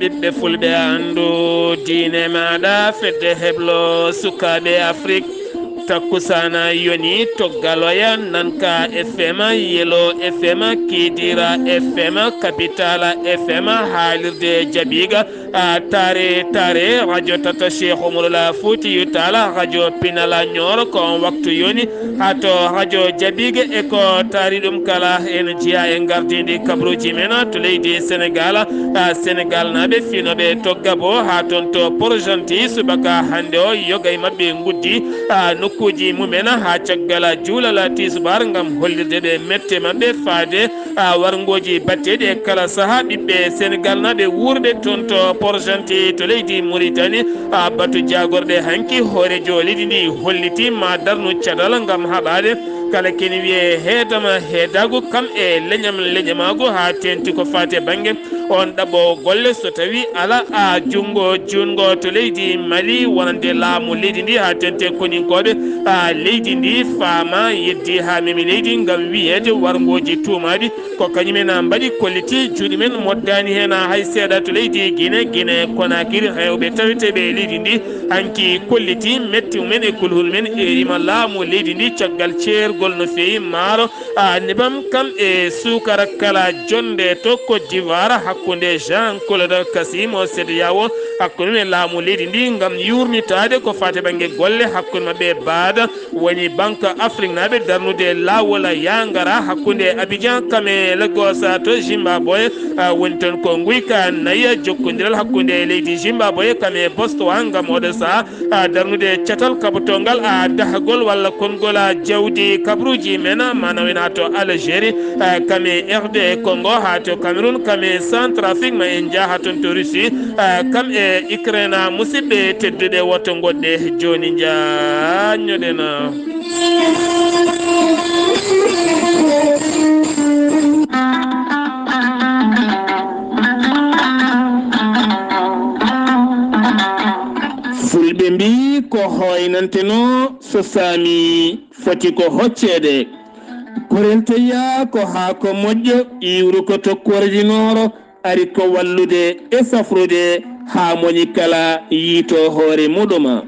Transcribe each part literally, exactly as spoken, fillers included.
Ɓiɓɓe fulɓe anndu diine maaɗa, fedde heblo sukaaɓe Afrik. Takkusaana yoni to Galoya, Nanka F M, Yelo F M, Kidira F M, Kapitala F M, haalirde Jabiga, a, Tare Tare, Radio Tata Cheikh Oumar Foutiyou Tall, Radio Pinala Nioro, ko on waktu yoni. Haa to radio Jabiga e ko taari ɗum kala, en jeyaa e ngardiindi kabaruuji men to leydi Senegal. A, Senegal naaɓe fiinooɓe to Gabo haa toon to Port-Gentil, subaka hannde o, yoga e maɓɓe nguddi, a, nokkuuji mumen haa caggal juulal tisubaar ngam hollirde ɓe mette maɓɓe faade, a, warngooji batteeɗi e kala sahaa. Ɓiɓɓe Senegal naaɓe wuurɓe toon to Port-Gentil to leydi Mauritanie, a, batu jaagorɗe hanki hooreejo leydi ndi holliti ma darnu caɗal ngam haɓaade kala kene wiyee heedama heedaagu kam e leñam leñamaagu, haa teeŋti ko faati e bannge on ɗaɓɓoowo golle. So tawii alaa, a, junngo juutngo to leydi Mali wonande laamu leydi ndi, haa teeŋti e koninkooɓe, a, leydi ndi, faama yeddi haa memi leydi ngam wiyeede warngooji tuumaaɗi ko kañum en mbaɗi, kolliti juuɗe men, moddaani heen hay seeɗa to leydi Gine, Gine Konakiri, heewɓe taweteeɓe e leydi ndi hanki kolliti metti mumen e kulhul men e rima laamu leydi ndi caggal ceergol no feewi maaro, a, nebam kam e suukara kala jonnde to Côte d'Ivoire hakkunde Jean-Claude Kassy mo CEDEAO, hakkunde men laamu leydi ndi ngam yuurnitaade ko faati bannge golle hakkunde maɓɓe e baada. Woni Banque Afrique naaɓe darnude laawol yaangara hakkunde Abidjan kam e Lagos to Zimbabwe, a, woni toon ko nguyka nayi jokkondiral hakkunde leydi Zimbabwe kam e Botswana ngam oɗo sahaa, a, darnude catal kaɓotongal, a, dahagol walla konngol, a, jawdi kabaruuji men, maanaam wona to Algérie, a, kam e R D Congo haa to Cameroun kam e Centrafrique, ma en njaha toon to Russie, a, kam e Ukraine. Musidɓe tedduɓe, woto ngoɗɗe jooni njaanñoɗen. Fulɓe mbii ko hooynantenoo so saami foti ko hocceede. Korenteyya ko haako moƴƴo iwruko to kordinooro, ari ko wallude e safrude haa moñi kala yiito hoore muɗum.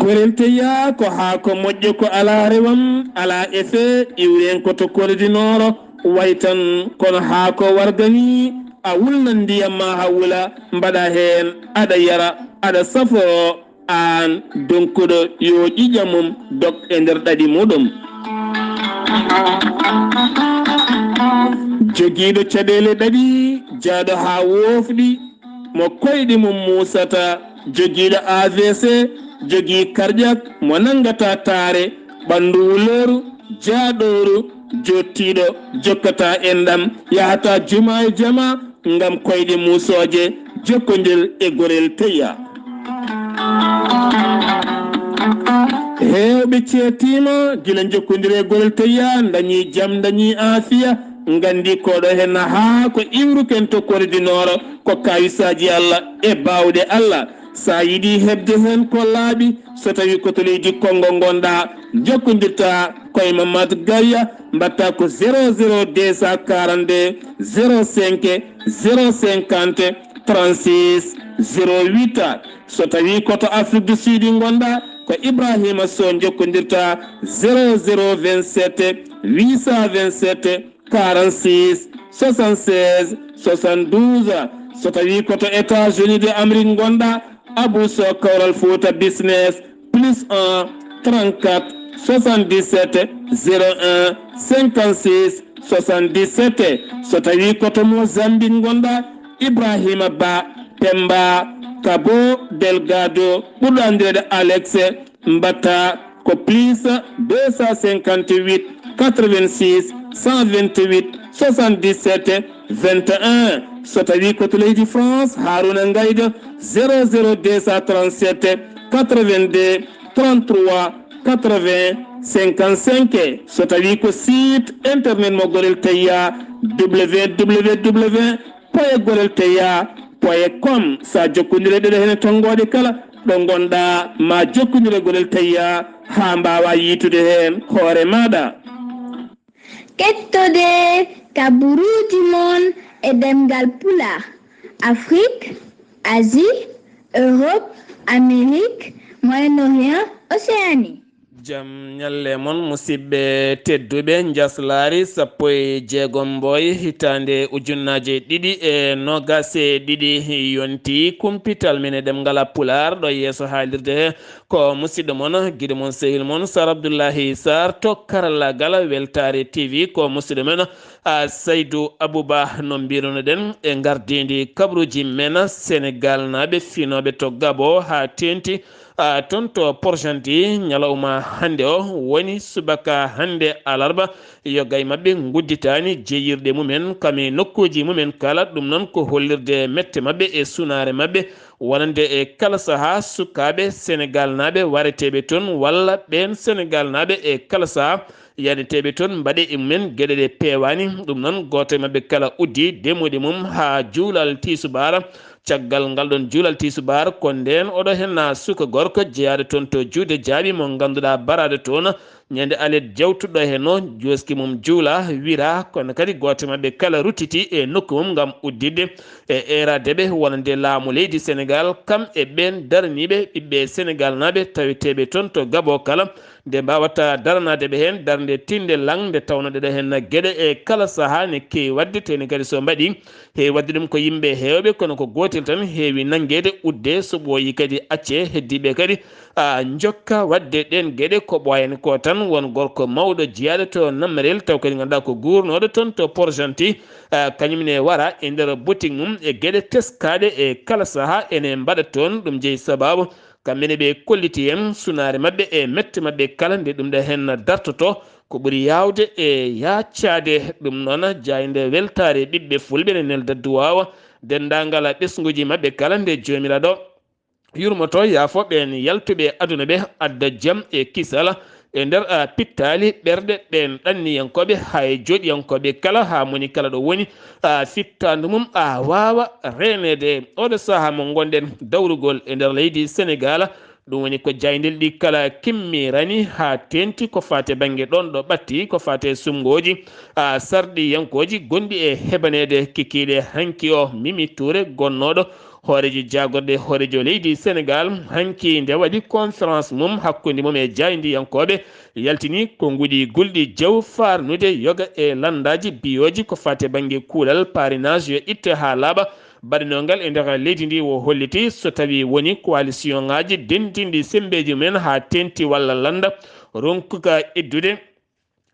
Korenteyya ko haako moƴƴo ko alaa rewam, alaa effet, iwren ko to kordinooro, way tan kono haako warga ni, a wulnan ndiyam ma haa wula, mbaɗa heen, aɗa yara, aɗa saforo. Aan donkuɗo yo ƴiƴam mum dog e nder ɗaɗi muɗum. Jogiiɗo caɗeele ɗaɗi, jaaɗo haa woofɗi, mo koyɗe mum muusata, jogiiɗo A V C, jogii cardiaque, mo nanngata taare, ɓanndu wulooru, jaaɗooru, jottiiɗo, jokkata enɗam, yahata juma e jama, ngam koyɗe muusooje jokkondir e gorel teyya. Heewɓe ceetiima gila jokkondir e gorel teyya, ndañi jam, ndañi aafiya, nganndi koɗo hen haa ko iwruken to kordinooro ko kawisaaji Allah e baawɗe Allah. Sa yiɗi heɓde heen ko laaɓi, so tawi ko to leydi Kongo ngonɗa, jokkondirta koye Mamadou Gaya, mbatta ko zéro zéro deux cent quarante-deux zéro cinq zéro cinquante trente-six zéro huit. So tawi ko to Afrique du Sud ngonɗa, ko Ibrahima Sow jokkondirta zéro zéro vingt-sept huit cent vingt-sept quarante-six soixante-seize soixante-douze. So tawi ko to États-Unis de Amérique ngonɗa, Abou Sow Kawral Fouta Business, plus un trente-quatre soixante-dix-sept zéro un cinquante-six soixante-dix-sept. So tawi ko to Mozambique ngonɗa, Ibrahima Ba, Pemba, Cabo Delgado, ɓurɗo anndireede Alex, mbatta ko plus deux cent cinquante-huit quatre-vingt-six cent vingt-huit soixante-dix-sept vingt et un. So tawi ko to leydi France, Haruna Ngaydo, zéro zéro deux cent trente-sept quatre-vingt-deux trente-trois quatre-vingts cinquante-cinq. So tawi ko site internet mo Gorel Teyya, W W W point gorel teyya point com. Sa jokkondire ɗeɗe hene tonngooɗe kala ɗo ngonɗa, ma jokkondire Gorel Teyya haa mbaawa yiitude heen hoore maaɗa. Kettode kaburuuji mon e ɗemngal Pulaar, Afrik, Asie, Europe, Amerique, Moyen-Orient, Océanie. Jam ñalle mon, musidɓe tedduɓe. Njaslaari sappo e jeegom Mboy, hitaande ujunnaaje ɗiɗi e noogaas e ɗiɗi yonti. Kumpital men e ɗemngal Pulaar ɗo yeeso haalirde he ko musidɗo mon, giɗo mon, sehil mon, Sar Abdullahi Sar to karallagal Weltaare T V. Ko musidɗo men, a, Saydu Abuba, no mbirunoɗen, e ngardiindi kabaruuji men, Senegaalnaaɓe finooɓe to Gabo haa teeŋti, a, toon to Port-Gentil. Ñalawma hannde o woni subaka hannde alarba, yoga e maɓɓe ngudditaani jeeyirɗe mumen kam e nokkuuji mumen kala. Ɗum noon ko hollirde mette maɓɓe e sunaare maɓɓe, wonande e kala sahaa sukaaɓe Senegaalnaaɓe wareteeɓe toon walla ɓeen Senegaalnaaɓe e kala sahaa yaneteeɓe toon mbaɗe e mumen geɗe ɗe peewaani. Ɗum noon, gooto e maɓɓe kala uddi demuuɗi mum haa juulal tiisubaar. Caggal ngal ɗoon juulal tiisubaar, ko ndeen oɗo heen suka gorko jeyaaɗo toon to Juude Jaaɓi, mo ngannduɗaa baraaɗo toon ñande alet jawtuɗo heen o, jooski mum juula, wira, kono kadi gooto e maɓɓe kala ruttiti e nokku mum ngam udditde e eeraade ɓe wonande laamu leydi Senegaal, kam e ɓeen daraniiɓe ɓiɓɓe Senegaalnaaɓe taweteeɓe toon to Gabo kala, nde mbaawata daranaade ɓe heen darnde tiiɗnde laŋ, nde tawnoo ɗeɗo heen geɗe e kala sahaa ne keewi waɗde, tee ne kadi so mbaɗii, heewi waɗde ɗum ko yimɓe heewɓe, kono ko gootel tan heewi nanngeede, uddee, so ɓooyii kadi accee, heddiiɓe kadi, a, njokka waɗde ɗeen geɗe. Ko ɓooyaani ko tan, won gorko mawɗo jeyaaɗo to Nammarel, taw kadi ngannduɗaa ko guurnooɗo toon to Port-Gentil, a, kañum ne wara e nder boutique mum e geɗe teskaaɗe e kala sahaa ene mbaɗa toon. Ɗum jeyi sabaabu kamɓe ne ɓe kolliti en sunaare maɓɓe e mette maɓɓe kala nde ɗum ɗo heen dartotoo. Ko ɓuri yaawde e yaacaade ɗum noon, jaaynde weltaare ɓiɓɓe fulɓe ne nelda duwaawa denndaangal ɓesnguuji maɓɓe kala nde Joomiraaɗo yurmoto, yaafo ɓeen yaltuɓe aduna ɓe, adda jam e kisal e nder, a, pittaali ɓerɗe ɓeen ɗanniyankooɓe, hay jooɗiyankooɓe kala, haa moni kala ɗo woni, a, fittaandu mum, a, waawa reeneede. Oɗo sahaa mo ngonɗen, dawrugol e nder leydi Senegaal, ɗum woni ko jaayndeeji ɗi kala kimmirani haa teeŋti ko faati e bannge ɗoon ɗo ɓatti, ko faati e suɓngooji, a, sarɗiyankooji gonɗi e hebaneede kikiiɗe. Hanki o, Mimi Touré, gonnooɗo hooreejo jaagorɗe hooreejo leydi Senegaal, hanki nde waɗi conférence mum hakkunde mum e jaayndiyankooɓe, yaltini ko nguɗi gulɗi jaw faarnude yoga e lanndaaji biyooji ko faati e bannge kuulal parrainage yo itte haa laaɓa, baɗanoogal e nder leydi ndi. O holliti so tawii woni coalition ŋaaji denndinɗi semmbeeji mumen haa teeŋti walla lannda ronkuka iddude,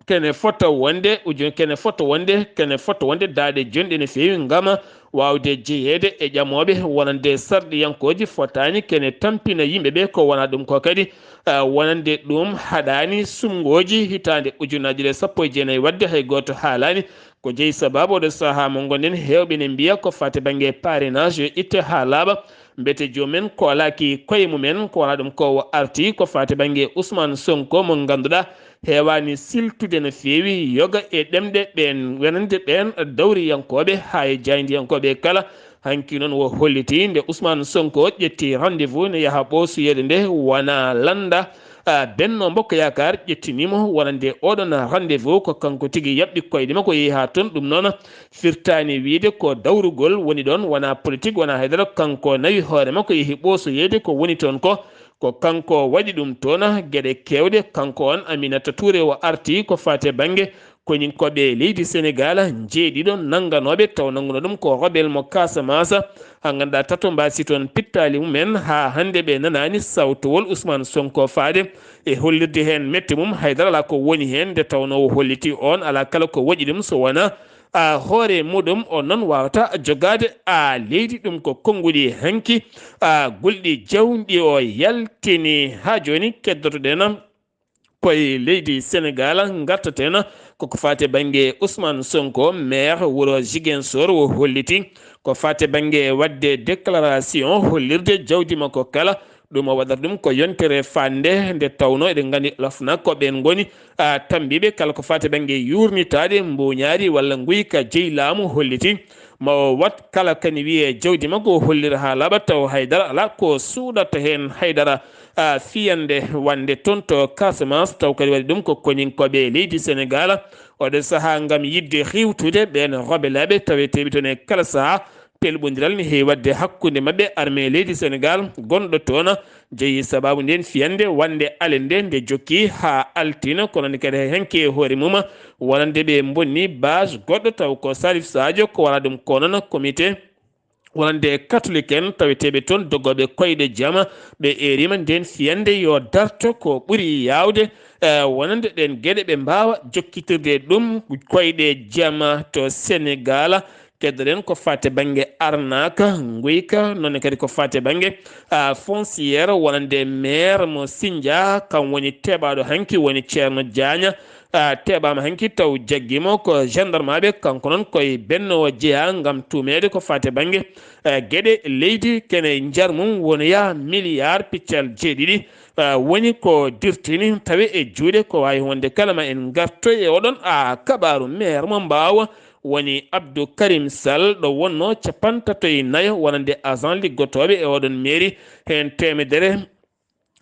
kene fota wonde uju-, kene fota wonde, kene fota wonde daaɗe jonɗe no feewi ngam waawde jeyeede e ƴamooɓe wonande sarɗiyankooji. Fotaani kene tampina yimɓe ɓe ko wonaa ɗum ko kadi, a, wonande ɗum haɗaani suɓngooji hitaande ujunaaji ɗiɗi e sappo e jeenayi waɗde hay gooto haalaani. Ko jeyi sabaabu oɗo sahaa mo ngonɗen, heewɓe ne mbiya ko faati bannge parrainage yo itte haa laaɓa, mbete joom men koolaaki koye mumen, ko wonaa ɗum ko o arti ko faati bannge Ousmane Sonko mo ngannduɗaa heewaani siltude no feewi yoga e ɗemɗe ɓeen, wonande ɓeen dawriyankooɓe haa e jaayndiyankooɓe kala. Hanki noon o holliti nde Ousmane Sonko ƴetti rendez-vous ne yaha ɓoosoyeede nde wonaa lannda, a, Benno Bokk Yaakaar ƴettini mo wonande oɗon rendez-vous ko kanko tigi yaɓɓi koyɗe makko yehi haa toon. Ɗum noon firtaani wiyde ko dawrugol woni ɗoon, wonaa politique, wonaa haydara. Kanko nawi hoore makko yehi ɓoosoyeede ko woni toon ko, ko kanko waɗi ɗum toon. Geɗe keewɗe kanko on Aminata Touré o arti ko faati e bannge koninkooɓe leydi Senegaal njeeɗiɗo nannganooɓe, taw nannguno ɗum ko rebel mo Casamance, haa ngannduɗaa tato mbaasi toon pittaali mumen. Haa hannde ɓe nanaani sawtowol Ousmane Sonko faade e hollirde heen mette mum. Haydara alaa ko woni heen, nde tawnoo o holliti oon alaa kala ko waɗi ɗum so wonaa, a, hoore muɗum. O noon waawata jogaade, a, leydi. Ɗum ko konnguɗi hanki, a, gulɗi jawɗi o yaltini. Haa jooni keddotoɗen koye leydi Senegaal, ngartaten koko faati e bannge Ousmane Sonko, maire wuro Ziguinchor, o holliti ko faati e bannge waɗde déclaration hollirde jawdi makko kala. Ɗum o waɗata ɗum ko yontere fannde, nde tawnoo eɗen nganndi lofna ko ɓeen ngoni, a, tambiiɓe kala ko faati e bannge yuurnitaade mbuuñaari walla nguyka jeyi laamu. Holliti ma o waɗ kala kani wiyee jawdi makko, o hollira haa laaɓa taw haydara alaa ko suuɗata heen haydara, a, fiyannde wonde toon to Casamance, taw kadi waɗi ɗum ko koninkooɓe leydi Senegaal. oɗo sahaa ngam yiɗde hiwtude ɓeen rebelaaɓe taweteeɓe toon e kala sahaa. Pelɓondiral ne heewi waɗde hakkunde maɓɓe armée leydi Senegaal gonɗo toon, jeyi sabaabu ndeen fiyannde wonde alaa nde nde jokki haa altine, kono ne kadi hay hanki e hoore mum wonande ɓe mbonni base goɗɗo taw ko Salif Sadio ko wara ɗum ko noon comité wonande catholique en taweteeɓe toon doggooɓe koyɗe jama, ɓe eeriima ndeen fiyannde yo darto ko ɓuri yaawde, eh, wonande ɗeen geɗe ɓe mbaawa jokkitirde ɗum koyɗe jama to Senegaal. Keddoɗen ko faati bannge arnaque, nguyka, noon ne kadi ko faati bannge, ah, foncière, wonande maire mo Sindia, kam woni teɓaaɗo hanki, woni Ceerno Diagne, ah, teɓaama hanki taw jaggi mo ko gendarmaaɓe, kanko noon koye Benno o jeyaa ngam tuumeede ko faati bannge, ah, geɗe leydi kene njar mum wonoya milliard piccal jeeɗiɗi, ah, woni ko dirtini tawi e juuɗe ko waawi wonde kala ma en ngartoy e oɗon, ah, kabaaru maire mo Mbaaw, woni Abdou Karim Sall ɗo wonno capantato e nayo wonande agent liggotooɓe e oɗon mairie, heen teemedere,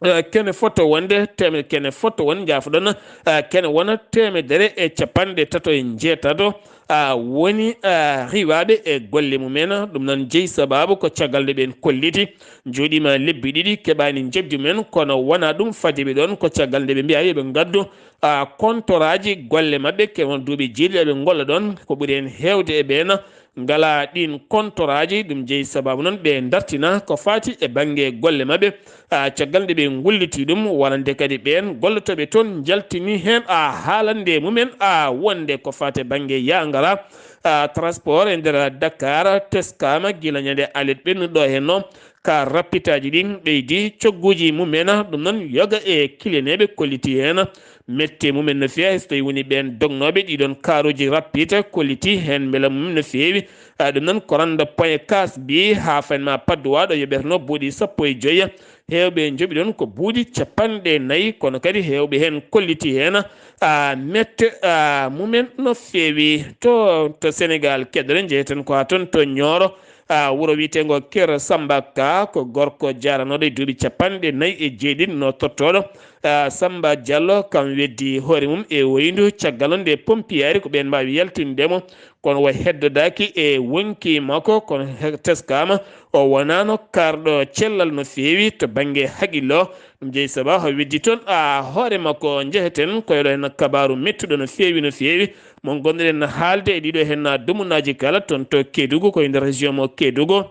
eh, kene foto wonde teemedere, kene foto won, njaafoɗon, eh, kene wona teemedere e capanɗe tato e njeetato, ah, woni, ah, riiwaaɓe e golle mumen. Ɗum noon jeyi sabaabu ko caggal nde ɓeen kolliti, njooɗiima lebbi ɗiɗi keɓaani njeɓdi mumen, kono wonaa ɗum fadi ɓe ɗoon, ko caggal nde ɓe mbiyaa yo ɓe ngaddu, ah, kontoraaji golle maɓɓe, ke won duuɓi jeeɗiɗi eɓe ngolla ɗoon, ko ɓuri heen heewde e ɓeen ngalaa ɗiin kontoraaji. Ɗum jeyi sabaabu noon ɓe ndartina ko faati e bannge golle maɓɓe, ah, caggal nde ɓe ngulliti ɗum, wonande kadi ɓeen gollotooɓe toon njaltini heen, ah, haalande mumen, ah, wonde ko faati e bannge yaangara, ah, transport e nder Dakar teskaama gila ñande alet ɓennuɗo heen no, ka rapitaaji ɗin ɓeydi cogguuji mumen, ɗum noon yoga e kiliyaneeɓe kolliti heen mette mumen no feewi, so tawi woni ɓeen dognooɓe ɗiɗon kaaruuji rapide kolliti heen mbela mum no feewi. Ah, ɗum noon ko rannda point kas mbi haa fayin ma padduwa ɗo yoɓeteno buuɗi sappo e joyi, heewɓe njoɓi ɗon ko buuɗi capanɗe nayi, kono kadi heewɓe heen kolliti heen, ah, mette, ah, mumen no feewi. To, to Senegaal keddore njeyeten ko haa toon to Nioro, ah, wuro wiyeteengo Kër Samba Ka, ko gorko jaaranooɗo e duuɓi capanɗe nayi e jeeɗiɗi no tottooɗo, ah, Samba Diallo, kam weddi hoore mum e woyndu caggal nde pompiyaari ko ɓeen mbaawi yaltinde mo, kono o heddodaaki e wonkii makko, kono he-, teskaama o wonaano kaarɗo cellal no feewi to bannge haqillo. Ɗum jeyi sabaabu o weddi toon, ah, hoore makko njeheten koye ɗo heen kabaaru mettuɗo no feewi, no feewi. Mo ngonɗen haalde e ɗiɗo heen dumunaaji kala toon to Kédougou, koye nder région mo Kédougou.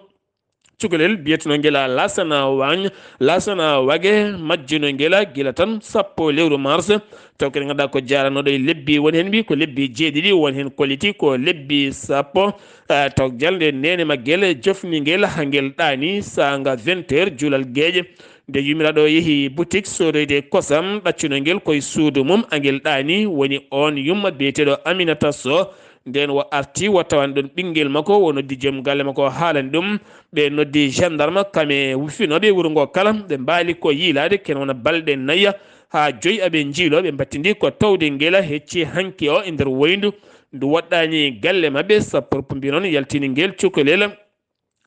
Cukalel biyetenoo ngel a Laasana Waañ, Laasana Wage, majjinoo ngel gila tan sappo lewru mars. Taw kadi ngannduɗaa ko jaaranooɗo e lebbi, woni heen mbi ko lebbi jeeɗiɗi, woni heen kolliti ko lebbi sappo. Ah, taw jalnde neene maggel jofni ngel haa ngel ɗaani saanga vingt heures juulal geeƴe. Nde yuumiraaɗo yehi boutique soodoyde kosam, ɗaccuno ngel koye suudu mum, angel ɗaani, woni oon yumma biyeteeɗo Aminata Sow. Ndeen o arti, o tawani ɗoon ɓinngel makko, o noddi joom galle makko, o haalani ɗum. Ɓe noddi gendarme, kam e wufinooɓe wuro ngo kala, ɓe mbaali ko yiilaade, ken wona balɗe nayi haa joyi aɓe njiiloo, ɓe mbattindi ko tawde ngel hecci hanki o e nder woyndu. Ndu woɗɗaani galle maɓɓe, sappo pompier noon yaltini ngel cukalel.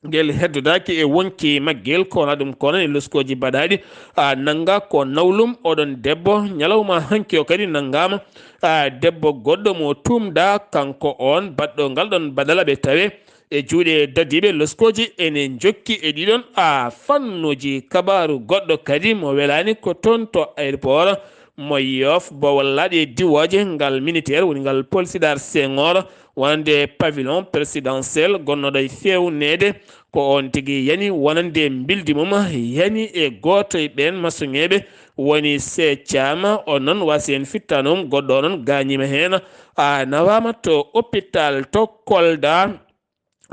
Ngel heddodaaki e wonkii maggel, ko wonaa ɗum ko noon e loskooji baɗaaɗi, a, nannga ko nawlum. Oɗon debbo, ñalawma hanki o kadi nanngaama, a, debbo goɗɗo mo tuumdaa, kanko oon baɗɗo ngal ɗoon badal aɓe tawe e juuɗe dadiiɓe loskooji. Ene njokki e ɗiɗon, a, fannuuji. Kabaaru goɗɗo kadi mo welaani ko toon to aéroport mo Yoff, Bowol Laaɗe Diwooje, ngal militaire woni ngal Polsidaar Senghor, wonande pavillon présidentiel gonnooɗo e feewneede. Ko oon tigi yani wonande mbildi mum yani e gooto e ɓeen masoŋeeɓe woni Seh Thiam. O noon wasi heen fittaandu mum, goɗɗo o noon gaañiima heen, a, nawaama to hôpital to Kolda.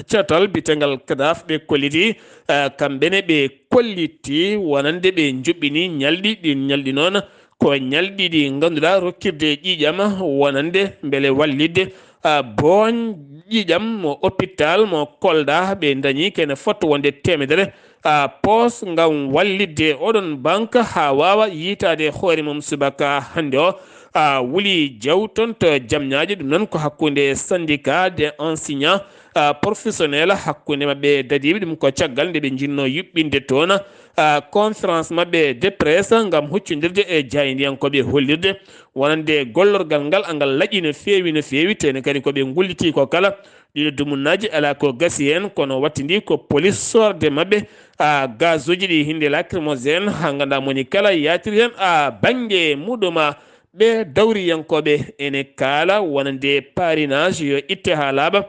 Catal biyetengal Kadaf ɓe kolliti, eh, kamɓe ne ɓe kolliti wonande ɓe njuɓɓini ñalɗi. Ɗin ñalɗi noon ko ñalɗi ɗi ngannduɗaa rokkirde ƴiiƴam wonande mbele wallitde, ah, booñ ƴiiƴam mo hôpital mo Kolda. Ɓe ndañi kene fotto wonde teemedere, ah, poos ngam wallitde oɗon banque haa waawa yiytaade hoore mum subaka hannde o. Ah, Wuli Jaw toon to Jamñaaji, ɗum noon ko hakkunde syndicat des enseignants ah, professionnel hakkunde maɓɓe e dadiiɓe. Ɗum ko caggal nde ɓe njinnoo yuɓɓinde toon, ah, conférence maɓɓe de presse ngam huccondirde e jaayndiyankooɓe, hollirde wonande gollorgal ngal, angal laƴi no feewi, no feewi, tene kadi ko ɓe ngulliti ko kala. Ɗiɗo dumunnaaji alaa ko gasi heen, kono wattindi ko polis soorde maɓɓe, ah, gazuuji ɗi, hinde lacrymogène, haa nganndaa moni kala yaatiri heen, ah, bannge muɗum. Ɓe dawriyankooɓe ene kaala wonande parrainage yo itte haa laaɓa.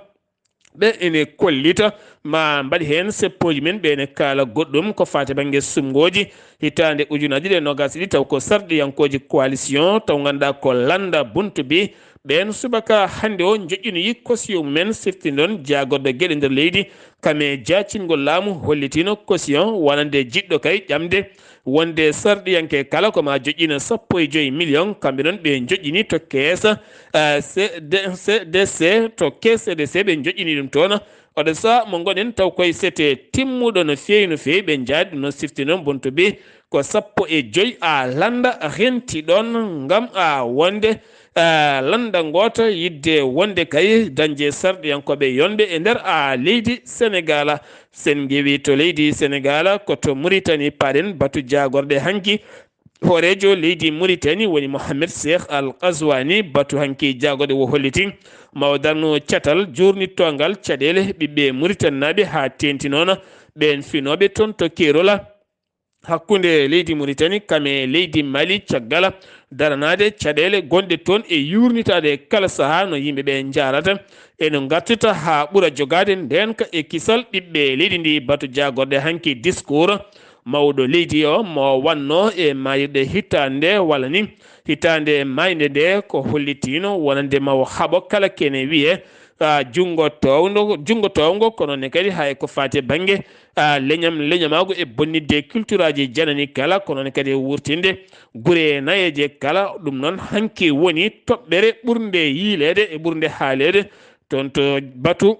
Ɓe ene kollita ma mbaɗ heen seppooji men, ɓe ene kaala goɗɗum ko faati bannge sumngooji hitaande ujunaaji ɗiɗi e noogaas e ɗiɗi, taw ko sarɗiyankooji coalition, taw nganndaa ko lannda buntu bi. Ɓeen subaka hannde o njoƴƴinoyi kosiyo mumen, siftinɗon jaagorɗo geɗe nder leydi, kame jaacingol laamu hollitino kosiyon wonande jiɗɗo kay ƴamde wonde sarɗiyanke kala ko ma joƴƴina sappo e joyi million, kamɓe noon ɓe joƴƴini to keesa, eh, C D C D C, to kees C D C ɓe joƴƴini ɗum toon. Oɗo saha mo ngoɗen taw koye sete timmuɗo no feewi, no feewi, ɓe njaadi ɗum noon, sifti noon bonto bi ko sappo e joyi a lannda renti ɗoon ngam a wonde, eh, lannda ngoota yidde wonde kay dañde sarɗiyankooɓe yonɓe e nder a leydi Senegaal. Sen ngewi to leydi Senegaal, ko to Muritani paɗen batu jaagorɗe hanki. Hooreejo leydi Muritani woni Mohamed Cheikh Al Ghazouani. Batu hanki jaagorɗe o holliti ma o darnu catal juurnittoongal caɗeele ɓiɓɓe Muritanaaɓe haa teenti noon ɓeen finooɓe toon to Kerola, hakkunde leydi Muritani kam e leydi Mali, caggal daranaade caɗeele gonɗe toon e yuurnitaade kala sahaa no yimɓe ɓe njaarata e no ngartirta haa ɓura jogaade ndeenka e kisal ɓiɓɓe leydi ndi. Batu jaagorɗe hanki discours mawɗo leydi o mo wannoo e maayirɗe hitaande walla ni hitaande maayde nde ko hollitiino wonande ma o haɓo kala kene wiyee, ah, junngo toowngo, junngo toowngo, kono ne kadi hay ko faati e bannge, ah, leñam, leñamaagu e bonnitde cultureaaji janani kala, kono ne kadi e wuurtinde gure nayeeje kala. Ɗum noon hanki woni toɓɓere ɓurnde yiileede e ɓurnde haaleede toon to batu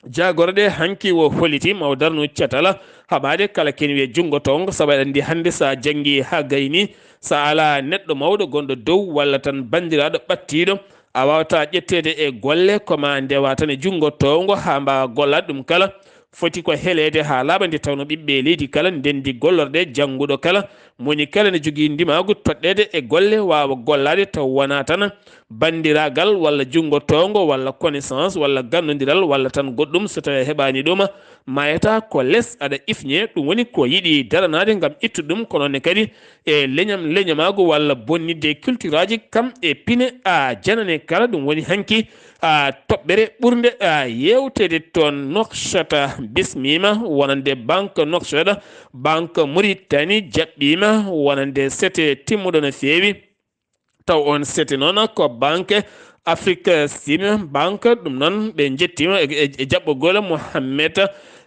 jaagorɗe hanki o holliti ma o darnu catal haɓaade kala kene wiyee junngo toowngo, sabu aɗa anndi hannde so a janngii haa gayni, so a alaa neɗɗo mawɗo gonɗo dow walla tan banndiraaɗo ɓadtiiɗo, a waawataa ƴetteede e golle ko ma ndewa tan e junngo toowngo haa mbaawa gollaade ɗum kala. Foti ko heleede haa laaɓa nde tawnoo ɓiɓɓe leydi kala ndenndi gollorɗe, jannguɗo kala, moni kala ne jogii ndimaagu toɗɗeede e golle waawa gollaade taw wonaa tan banndiraagal walla junngo toowngo walla connaissance walla ganndondiral walla tan goɗɗum, so tawii a heɓaani ɗum, maayata ko les aɗa ifñee. Ɗum woni ko yiɗi daranaade ngam ittude ɗum, kono ne kadi e leñam leñamaagu walla bonnitde cultureaaji kam e pine a janane kala. Ɗum woni hanki a toɓɓere ɓurnde a yeewteede toon. Nouakchott bismiima wonande banque Nouakchott, banque Mauritanie jaɓɓiima wonande sete timmuɗo no feewi. Taw on sete noon ko banque Afrique Sim Banque. Ɗum noon ɓe njettiima e, e, e jaɓɓogol Mohamed,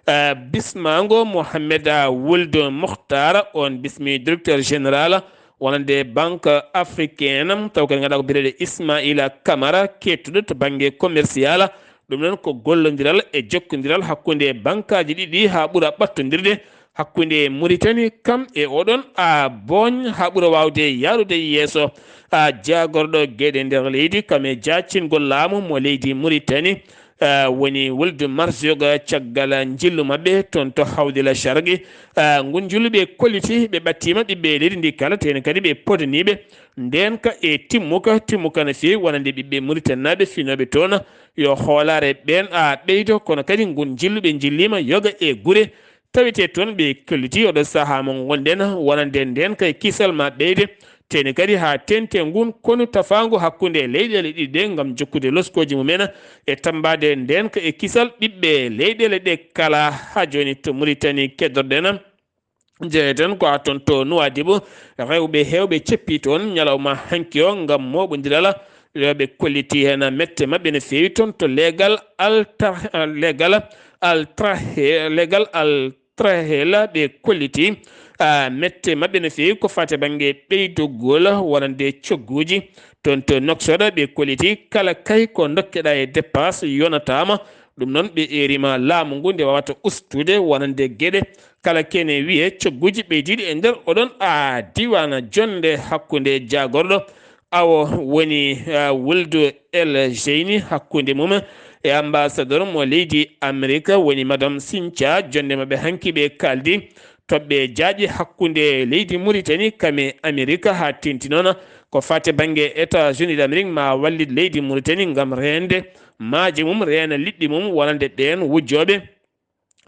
eh, bismaango Mohamed, eh, Wuld Mukhtar, on bismi directeur général wonande banque africaine, taw kadi ngannduɗaa ko biyeteeɗo Ismaila Kamara, keettuɗo to bannge commercial. Ɗum noon ko gollondiral e jokkondiral hakkunde bankaaji ɗiɗi haa ɓura ɓattondirde hakkunde Muritani kam e oɗon a booñ haa ɓura waawde yaarude yeeso. A jaagorɗo geɗe nder leydi kam e jaacingol laamu mo leydi Muritani, a woni Wuld Marzioga caggal njillu maɓɓe toon to Hawdila Shargi. A ngun njillu ɓe kolliti ɓe ɓattiima ɓiɓɓe leydi ndi kala, tene kadi ɓe podaniiɓe ndeenka e timmuka, timmuka no feewi wonande ɓiɓɓe Muritanaaɓe finooɓe toon. Yo hoolaare ɓeen a ɓeydo, kono kadi ngun njillu ɓe njilliima yoga e gure tawetee toon ɓe kolliti oɗo sahaa mo ngonɗen wonande ndeenka e kisal ma ɓeyde. Tene kadi haa teente ngun konu tafaango hakkunde leyɗeele ɗiɗi ɗe ngam jokkude loskooji mumen e tammbaade ndeenka e kisal ɓiɓɓe leyɗeele ɗe kala. Haa jooni to Muritani keddorɗen jeeyeten ko haa toon to Nuwaadibu, rewɓe heewɓe ceppi toon ñalawma hanki o ngam mooɓondiral. Rewɓe kolliti heen mette maɓɓe no feewi toon to leegal alta-, leegal altrahe-, leegal altrahela ɓe kolliti, ah, mette maɓɓe no feewi ko faati e bannge ɓeydogol wonande cogguuji toon to Nouakchott. Ɓe kolliti kala kay ko ndokkeɗaa e dépense yonataama. Ɗum noon ɓe eeriima laamu ngu nde waawata ustude wonande geɗe kala kene wiyee cogguuji ɓeydiiɗi e nder oɗon a diiwaana. Jonnde hakkunde jaagorɗo awo woni, ah, Wuldu El Jeyni hakkunde mum e ambassadeur mo leydi Amerika woni Madame Cynthia, jonde maɓɓe hanki ɓe kaldi toɓɓe jaaƴe hakkunde leydi Mauritanie kam e Amerika, haa tenti noon ko fate bannge États-Unis d'Amérique ma wallit leydi Mauritanie ngam reende maaje mum, reena liɗɗi mum wonande ɓeen wujjooɓe.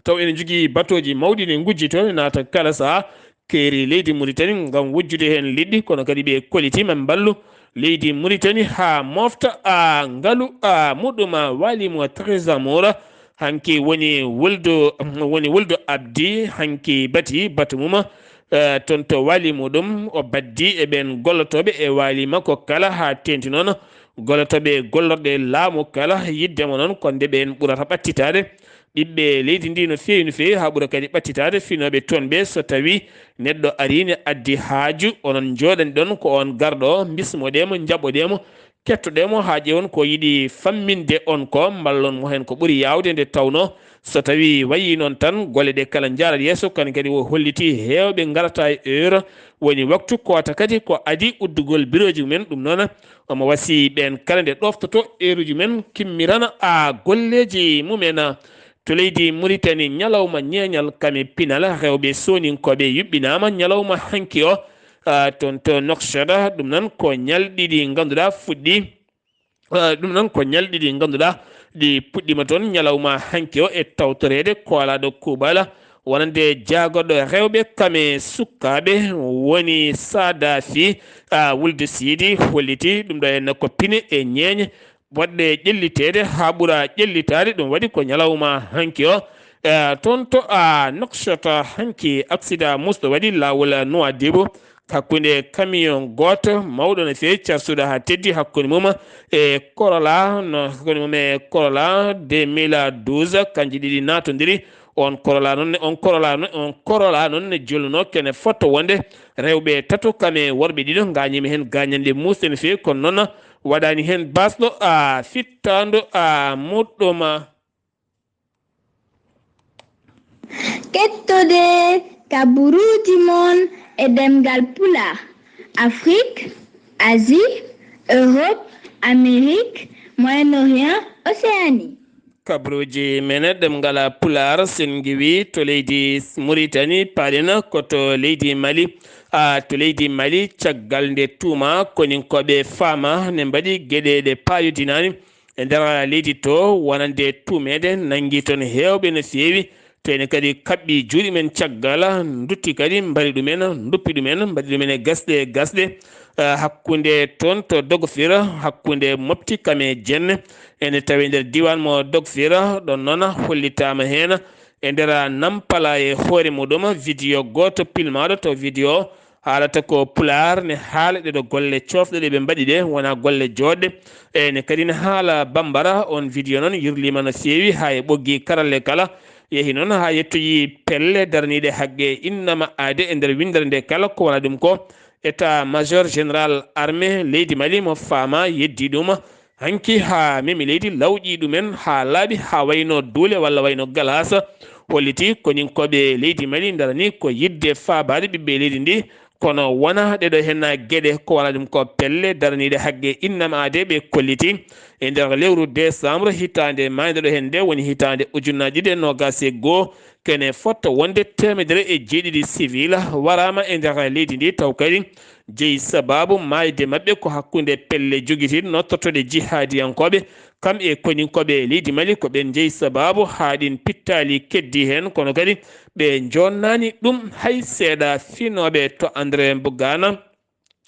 Taw ene njogii batooji mawɗi ne ngujjitoo ne naata kala sahaa keeri leydi Mauritanie ngam wujjude heen liɗɗi, kono kadi ɓe koliti ma mballu leydi Mauritanie haa mofta a ngalu a muɗɗum a waali mo Trésor Moura. Hanki woni wuldu, woni wuldu Abdi, hanki bati batu mum, eh, toon to waali muɗum, o baddi e ɓeen gollotooɓe e waali makko kala haa teenti noon gollotooɓe gollorɗe laamu kala. Yiɗde mo noon ko nde ɓeen ɓurata ɓattitaade ɓiɓɓe leydi ndi no feewi, no feewi, haa ɓura kadi ɓattitaade finooɓe toon ɓe. So tawii neɗɗo arii ne addi haaju, onon njooɗani ɗoon ko oon garɗo, bismoɗee mo, njaɓoɗee mo, kettoɗee mo haa ƴeewon ko yiɗi famminde on ko, mballon mo heen ko ɓuri yaawde. Nde tawnoo so tawii wayii noon tan, golle ɗe kala njaarat yeeso. Kan kadi o holliti heewɓe ngarata e heure, woni waktu koota kadi ko adii uddugol birooji mumen. Ɗum noon, omo wasiyii ɓeen kala nde ɗoftotoo eeruuji men, kimmirana a golleeji mumen to leydi Mauritanie. Ñalawma ñeeñal kam e pinal rewɓe sooninkooɓe yuɓɓinaama ñalawma hanki o, ah, toon to Nouakchott. Ɗum noon ko ñalɗi ɗi ngannduɗaa fuɗɗi, ah, ɗum noon ko ñalɗi ɗi ngannduɗaa ɗi puɗɗiima toon ñalawma hanki o e tawtoreede koolaaɗo kuuɓal wonande jaagorɗo rewɓe kam e sukaaɓe woni Sadafi, ah, Wulde Siidi holliti ɗum ɗo henna ko pine e ñeeñe woɗɗe ƴelliteede haa ɓura ƴellitaade. Ɗum waɗi ko ñalawma hanki o, eh, toon to, ah, Nouakchott hanki accident musɗo waɗi laawol Nouadhibou hakkunde camion gooto mawɗo no feewi carsuɗo haa teddi hakkunde mum e Corolla, no hakkunde mum e Corolla deux mille douze, kanji ɗiɗi naatondiri. On Corolla noon ne, on Corolla noon, on Corolla noon ne jolluno kene fotto wonde rewɓe tato kam e worɓe ɗiɗo ngaañiima heen gaañanɗe muusɗe no feewi, kono noon waɗaani heen baasɗo a fittaandu a muɗɗuma. Kettode kaburuuji mon e ɗemngal Pulaar, Afrik, Asie, Europe, Amérique, Moyen-Orient, Océanie. Kaburuuji men ɗemngal Pulaar, sen ngiwii to leydi Muritani, paaɗen ko to leydi Mali. A, to leydi Mali, caggal nde tuuma koninkooɓe Faama ne mbaɗi geɗe ɗe paayodinaani e nder leydi to, wonande tuumeede nanngi toon heewɓe no feewi, to ene kadi kaɓɓi juuɗe men caggal, ndutti kadi mbari ɗumen, nduppi ɗumen, mbaɗi ɗumen e gasɗe gasɗe, eh, hakkunde toon to Dogofir, hakkunde Mopti kam e Jenne, ene tawi nder diiwaan mo Dogofir. Ɗoon noon hollitaama heen e nder Nampala e hoore muɗum, video gooto pilmaaɗo, to video o haalata ko Pulaar, ne haala ɗeɗo golle coofɗe ɗe ɓe mbaɗi ɗe, wonaa golle jooɗɗe. E ne kadi ne haala Bambara, oon video noon yirliima no feewi haa e ɓoggi karalle kala, yehi noon haa yettoyi pelle daraniiɗe haqqe innama aade e nder winndere nde kala, ko wonaa ɗum ko état major général armée leydi Mali mo Faama yeddi ɗum. Hanki haa memi leydi lawƴi ɗumen haa laaɓi, haa wayno duule walla wayno galaas, holliti koninkooɓe leydi Mali ndarani ko yiɗde faabaade ɓiɓɓe leydi ndi, kono wonaa ɗeɗo heen geɗe, ko wonaa ɗum ko pelle daraniiɗe haqqe innama aade. Ɓe kolliti e nder lewru décembre hitaande maayde ɗo heen nde, woni hitaande ujunnaaji ɗiɗi e noogaas e goo, kene fotto wonde teemedere e jeeɗiɗi civil waraama e nder leydi ndi, taw kadi jeyi sabaabu maayde maɓɓe ko hakkunde pelle jogitiiɗe nottortooɗe jihaadiyankooɓe, kam e koninkooɓe leydi Mali, ko ɓeen jeyi sabaabu haa ɗiin pittaali keddii heen, kono kadi ɓe njoonnaani ɗum hay seeɗa. Finooɓe to André Bougane,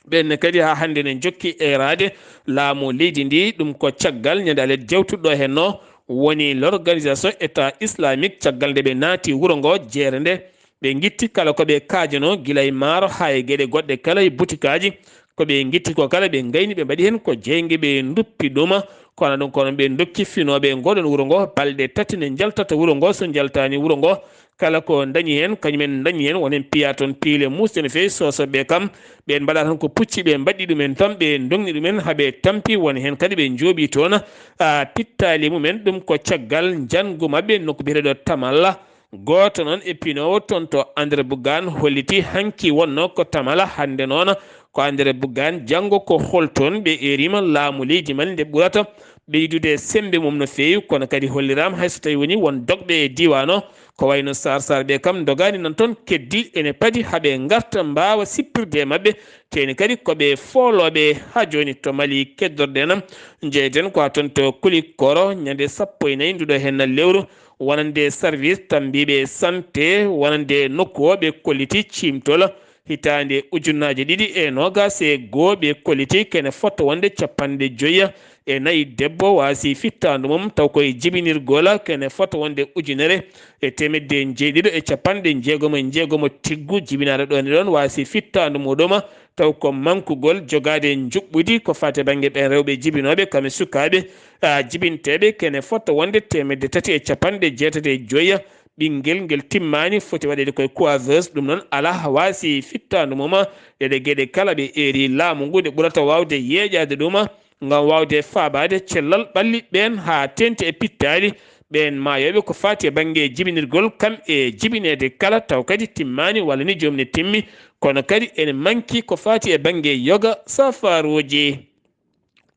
ɓeen ne kadi haa hannde ne njokki eeraade laamu leydi ndi. Ɗum ko caggal ñande alet jewtuɗo heen o, woni l'organisation État islamique, caggal nde ɓe naati wuro ngo jeere nde, ɓe ngitti kala ko ɓe kaajanoo, gila e maaro haa e geɗe goɗɗe kala e butikaaji. Ko ɓe ngitti ko kala, ɓe ngayni, ɓe mbaɗi heen ko jeynge, ɓe nduppi ɗum. Kono ɗum, kono ɓe ndokki finooɓe ngoɗon wuro ngo balɗe tati, ne njaltata wuro ngo, so njaltaani wuro ngo, kala ko ndañi heen, kañum en ndañi heen. Won heen piya toon piile muusɗe no feewi, sosoɓe kam, ɓeen mbaɗa tan ko pucci, ɓe mbaɗɗi ɗum en toon, ɓe ndoŋni ɗum en haa ɓe tampi. Won heen kadi ɓe njooɓii toon, a, pittaali mum en. Ɗum ko caggal njanngu maɓɓe nokku biyeteeɗo Tamalla. Gooto noon e pinoowo toon to André Bougane holliti hanki wonnoo ko Tamala, hannde noon ko André Bougane, janngo ko hol toon. Ɓe eeriima laamu leydi Mali nde ɓurata ɓeydude semmbe mum no feewi, kono kadi holliraama hay so tawii wonii won dogɓe e diiwaan o, ko wayno Saar Saar ɓe kam ndogaani nan toon, keddi ene padi haa ɓe ngarta mbaawa sippirde e maɓɓe, teeni kadi ko ɓe foolooɓe haa jooni to Mali keddorɗen. Njeyden ko haa toon to Kulikoro, ñande sappo e nayi nduɗo heen lewru, wonande service tambiiɓe santé, wonande nokku o ɓe kolliti ciimtol, hitaande ujunnaaje ɗiɗi e noogaas e goo, ɓe kolliti kene fota wonde capanɗe joyi e nayi debbo waasi fittaandu mum, taw koye jibinirgol kene fota wonde ujunere e teemedde jeeɗiɗo e capanɗe jeegomo e jeegomo tiggu jibinaaɗo ɗoon e ɗoon waasi fittaandu muɗum, taw ko mankugol jogaade njuɓɓudi ko faati e bannge ɓeen rewɓe jibinooɓe kam e sukaaɓe, a, jibinteeɓe kene fota wonde teemedde tati e capanɗe jeetati e joyi, ɓinngel ngel timmaani foti waɗeede koye coiffeuse, ɗum noon alaa waasi fittaandu mum. Ɗeɗe geɗe kala ɓe eeri laamu ngu nde ɓurata waawde yeeƴaade ɗum ngam waawde faabaade cellal ɓalli ɓeen haa teeŋti e pittaali ɓeen maayooɓe ko faati e bannge jibinirgol kam e jibineede kala, taw kadi timmaani walla ni joom ne timmi, kono kadi ene manki ko faati e bannge yoga safaruuji.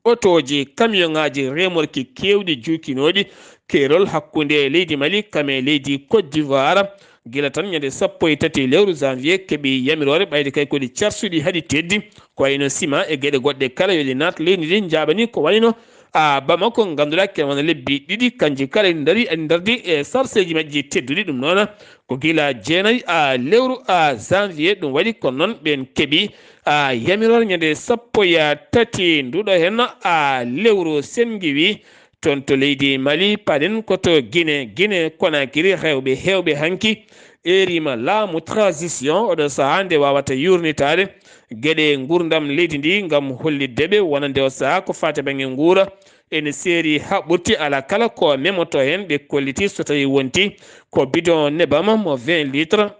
Otooji, kamiyoŋaaji, remorki keewɗi juukinooɗi keerol hakkunde leydi Mali kam e leydi Côte d'Ivoire, gila tan ñande sappo e tati lewru janvier, keɓi yamiroore ɓayde kay ko ɗi carsuɗi haa ɗi teddi, ko wayno sima e geɗe goɗɗe kala yo ɗe naat leydi ndi, njaabani ko wayno a Bamako, ngannduɗaa kene wona lebbi ɗiɗi, kanji kala ene ndari, ene ndardi e sarseeji majji tedduɗi. Ɗum noon ko gila jeenayi a lewru a janvier ɗum waɗi, kono noon ɓeen keɓi a yamiroore ñande sappo e tati nduɗo heen a lewru, Senngiwi, toon to leydi Mali, paɗen ko to Guinée, Guinée Conakry, rewɓe heewɓe hanki eeriima laamu transition, oɗo sahaa nde waawata yuurnitaade geɗe nguurndam leydi ndi ngam hollitde ɓe wonande o sahaa ko faati e bannge nguura, ene seeri haa ɓurti, alaa kala ko memoto heen, ɓe kolliti so tawii wonti ko bidon nebam mo vingt litres,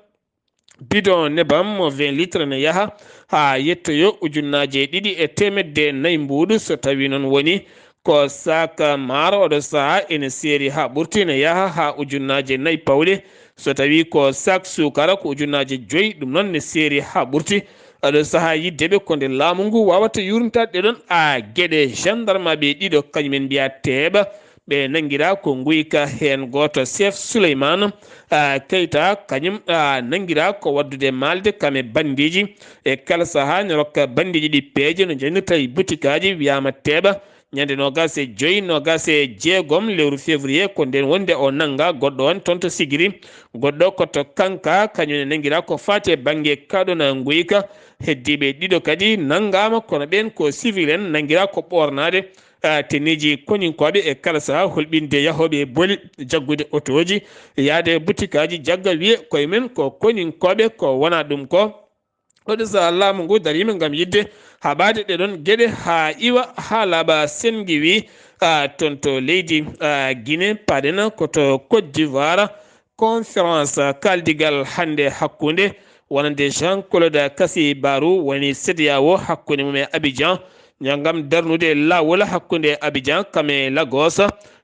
bidon nebam mo vingt litres ne yaha haa yettoyo ujunnaaje ɗiɗi e teemedde nayi mbuuɗu, so tawii noon woni ko sac maaro, oɗo sahaa ene seeri haa ɓurti, ne yaha haa ujunnaaje nayi pawɗe, so tawii ko sac suukara ko ujunnaaje joyi, ɗum noon ne seeri haa ɓurti. Oɗo sahaa yidde ɓe ko nde laamu ngu waawata yuurnitaade ɗee ɗoon a geɗe. Gendarmaaɓe ɗiɗo kañum en mbiyaa teeɓa, ɓe nanngiraa ko Nguyka, heen gooto chef Souleymane, a, Keita, kañum, a, nanngiraa ko waɗdude maalde kam e banndiiji. E kala sahaa ne rokka banndiiji ɗi peeje no njannirta e butikaaji, wiyaama teeɓa. Ñande noogaas e joy, noogaas e jeegom lewru février, ko ndeen wonde o nannga goɗɗo on toon to Sigiri. Goɗɗo ko to Kanka, kañum ne nanngiraa ko faati e bannge Kaduna Nguyka. Heddiiɓe ɗiɗo kadi nanngaama, kono ɓeen ko civil en, nanngiraa ko ɓoornaade, a, tenniiji koninkooɓe e kala sahaa hulɓinde yahooɓe e boli, jaggude otooji, yahde e butikaaji, jagga wiye koye mum ko koninkooɓe, ko wonaa ɗum ko. Oɗo sahaa laamu ngu dariima ngam yiɗde haɓaade ɗee ɗoon geɗe haa iwa, haa laaɓa. Senngiwi, a, toon to leydi, a, Guinée, paɗen ko to Côte d'Ivoire. Conférence kaaldigal hannde hakkunde wonande Jean-Claude Kassi Barou woni C E D E A O hakkunde mum e Abidjan, ngam darnude laawol hakkunde Abidjan kam e Lagos,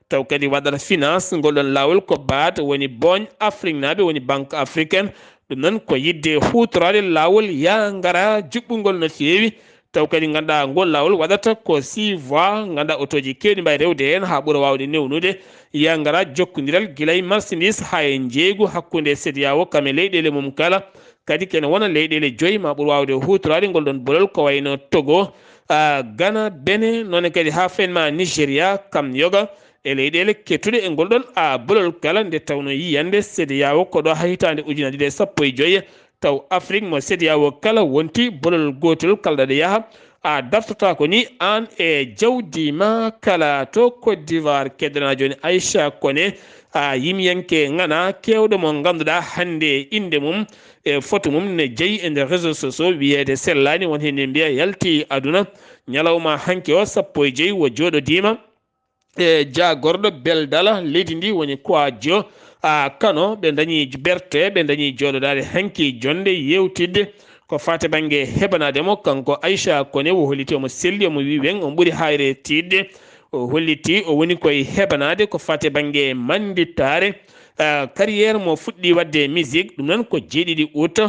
taw kadi waɗata finance ngol ɗoon laawol ko B A D, woni booñ Afriknaaɓe, woni Banque Africaine. Ɗum noon ko yiɗde huutoraade laawol yaa ngara juɓɓungol no feewi, taw kadi ngannduɗaa ngol laawol waɗata ko six voies, ngannduɗaa otooji keewɗi mbaawi rewde heen haa ɓura waawde newnude yaa ngara jokkondiral gila e marchandise haa e njeeygu hakkunde C E D E A O kam e leyɗeele mum kala. Kadi kene wona leyɗeele joyi maa ɓur waawde huutoraade ngol ɗoon bolol ko wayno Togo, a, Ghana, Benin, noon kadi haa fenma Nigeria kam yoga e leyɗeele kettuɗe e ngol ɗoon, a, bolol kala, nde tawnoo yiyannde C E D E A O ko ɗo haa hitaande ujunaaji ɗiɗi e sappo e joy, taw Afrik mo C E D E A O kala wonti bolol gootol kala ɗo yaha, a dartotaako ni aan e jawdi ma kala. To Côte d'Ivoire, keddanaa jooni Aïcha Koné, a, yimiyanke ŋana keewɗo mo ngannduɗaa hannde innde mum e foto mum ne jeyi e nder réseaux sociaux, wiyeede sellaani, won heen ne mbiya yalti aduna. Ñalawma hanki o sappo e joy o jooɗodiima e jaagorɗo beldala leydi ndi woni Kouadio, a, Kano. Ɓe ndañi berte, ɓe ndañi jooɗodaade hanki jonnde yeewtidde ko faati bannge hebanaade mo. Kanko Aïcha Koné, o holliti omo selli, omo wi weŋ, omo ɓuri haayre tiiɗde. O holliti o woni koye hebanaade ko faati bannge manndittaare, a, carrière mo fuɗɗi waɗde musique, ɗum noon ko jeeɗiɗi août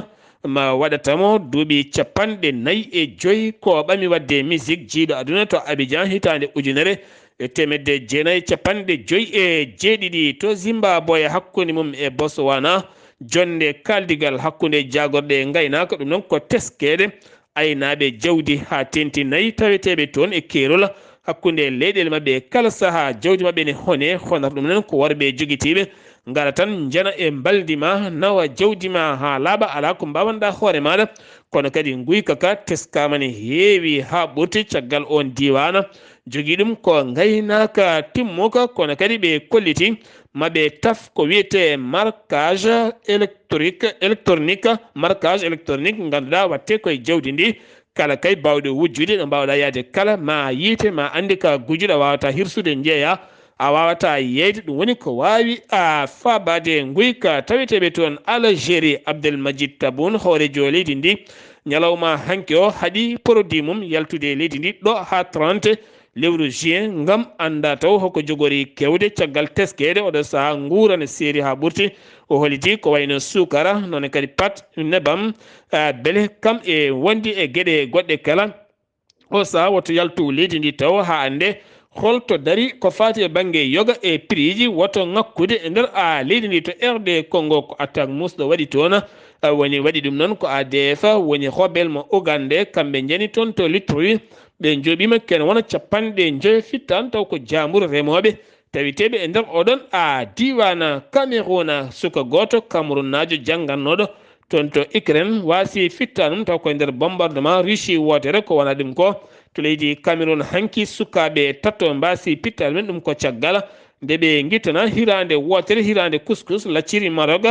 ma waɗata mo duuɓi capanɗe nayi e joy ko ɓami waɗde musique jiyɗo aduna to Abidjan hitaande ujunere e teemedde jeenayi e capanɗe joyi e jeeɗiɗi. To Zimbabwe, hakkunde mum e Botswana, jonnde kaaldigal hakkunde jaagorɗe e ngaynaaka, ɗum noon ko teskeede aynaaɓe jawdi haa teeŋti nayi taweteeɓe toon e keerol hakkunde leyɗeele maɓɓe e kala sahaa. Jawdi maɓɓe ne hone, honata ɗum noon ko worɓe jogitiiɓe ngara tan njana e mbaldi ma, nawa jawdi ma haa laaɓa, alaa ko mbaawanɗaa hoore maaɗa. Kono kadi nguyka ka teskaama ne heewi haa ɓurti caggal oon diiwaan. Jogii ɗum ko ngaynaaka timmuka, kono kadi ɓe kolliti ma ɓe taf ko wiyetee marquage électrique, électronique, marquage électronique, ngannduɗaa waɗtee koye jawdi ndi. Kala kay baawɗo wujjude ɗo mbaawɗaa yahde kala, ma yiite, ma annde ka gujuɗo, a waawataa hirsude njeeya, a waawataa yeeyde. Ɗum woni ko waawi a faabaade nguyka taweteeɓe toon Algérie. Abdel Majid Taboun, hooreejo leydi ndi, ñalawma hanki o haɗi produit mum yaltude e leydi ndi ɗo haa trente lewru juin ngam annda taw hoko jogori kewde caggal teskeede oɗo sahaa nguura ne seeri haa ɓurti. O holiti ko wayno suukara, noon kadi pat, nebam, ah, beele kam e wondi e geɗe goɗɗe kala. O sahaa woto yaltu leydi ndi taw haa annde holto dari ko faati e bannge yoga e prix ji, woto ŋakkude e nder, ah, leydi ndi. To R D Congo ko attaque muusɗo waɗi toon, ah, woni waɗi ɗum noon ko A D F, woni rebelle mo Ouganda, kamɓe njani toon to Libreville. Ɓe njooɓiima kene wona capanɗe njoyo fittan taw ko jaamburu remooɓe taweteeɓe e nder oɗon, ah, diiwaan Cameroun. Suka gooto Camerounaajo janngannooɗo toon to Ukraine waasi fittanum taw ko e nder bombardement Russie wootere ko wona ɗum ko to leydi Cameroun hanki sukaaɓe tato mbaasi pittaali mum, ɗum ko caggal nde ɓe ngittana hiraande wootere, hiraande couscous lacciri Maroc,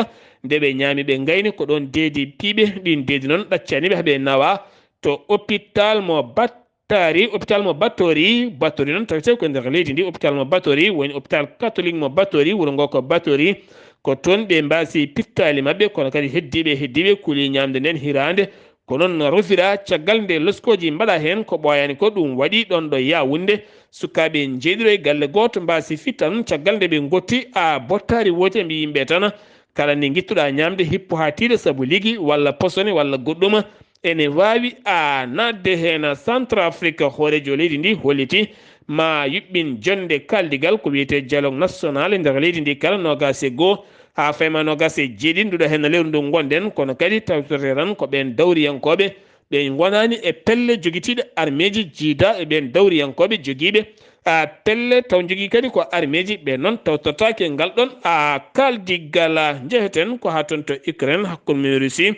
nde ɓe ñaami ɓe ngayni ko ɗoon deedi piiɓe, ɗiin deedi noon ɗaccani ɓe haa ɓe nawa to hôpital mo Bat- Taari hôpital mo Batori, Batori noon tawetee ko e nder leydi ndi. Hôpital mo Batori woni hôpital catholique mo Batori, wuro ngo ko Batori. Ko toon ɓe mbaasi pittaali maɓɓe, kono kadi heddiiɓe, heddiiɓe kuli ñaamde nden hiraande. Ko noon rufira caggal nde loskooji mbaɗa heen ko ɓooyaani ko, ɗum waɗi ɗoon ɗo Yaawunde. Sukaaɓe njeeɗiɗo e galle gooto mbaasi fittan caggal nde ɓe ngotti a bottaari woote, mbi yimɓe tan kala nde ngittuɗaa ñaamde, hippu haa tiiɗa sabu ligi walla posone walla goɗɗum ene waawi a naatde heen. Centrafrique, hooreejo leydi ndi holliti ma yuɓɓin jonnde kaaldigal ko wiyetee dialogue national e nder leydi ndi kala noogaas e goo haa fayma noogaas e jeeɗiɗi nduɗo heen lewru ndu ngonɗen, kono kadi tawtorte tan ko ɓeen dawriyankooɓe ɓe ngonaani e pelle jogitiiɗe armeeji jiida e ɓeen dawriyankooɓe jogiiɓe a pelle taw njogii kadi ko armeeji ɓe noon tawtortaake ngal ɗoon a kaaldigal. Njeheten ko haa toon to Ukraine hakkunde mum e Russie.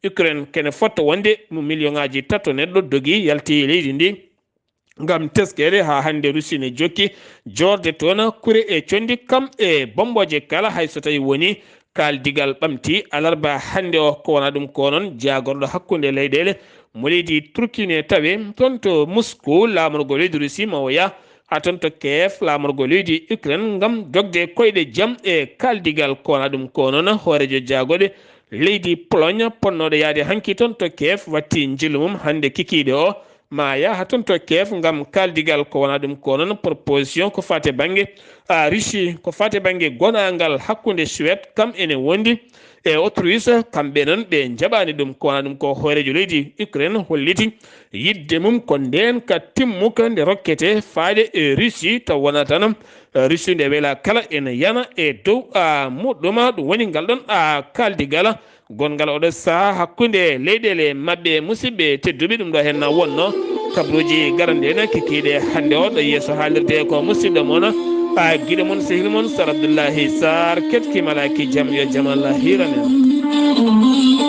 Ukraine kene fotta wonde mo million ŋaaji tato neɗɗo dogi yalti leydi ndi ngam teskeede haa hannde. Russie ne jokki joorde toon kure e conndi kam e bommbooje kala, hay so tawii woni kaaldigal ɓamti alarba hannde o. Ko wona ɗum ko noon jaagorɗo hakkunde leyɗeele mo leydi Turki ne tawe toon to Moscou, laamorgo leydi Russie, ma o yah haa toon to Kiev, laamorgo leydi Ukraine, ngam dogde koyɗe jam e kaaldigal. Ko wona ɗum ko noon hooreejo jaagorɗe leydi Pologne ponnooɗo yahde hanki toon to Kiev watti njillu mum hannde kikiiɗe o, ma yaha toon to Kiev ngam kaaldigal. Ko wona ɗum ko noon proposition ko faati bannge, a, Russie, ko faati bannge gonaangal hakkunde Suède kam ene wondi e Autriche, kamɓe noon ɓe njaɓaani ɗum. Ko wona ɗum ko hooreejo leydi Ukraine holliti yiɗde mum ko ndeen ka timmuka nde rokkete faade e Russie, taw wona tan, a, Russie nde wela kala ene yana e dow, a, muɗɗuma. Ɗum woni ngal ɗoon, a, kaaldigal gonngal oɗo sahaa hakkunde leyɗeele maɓɓe. Musidɓe tedduɓe, ɗum ɗo heen na wonno kabaruuji garanɗe en kikiiɗe hannde o ɗo yeeso haalirde ko musidɗo mon, a, giɗo mon, sehil mon Sar Abdullahi Sar. Ketki malaaki jam, yo jam Allah hiiran en.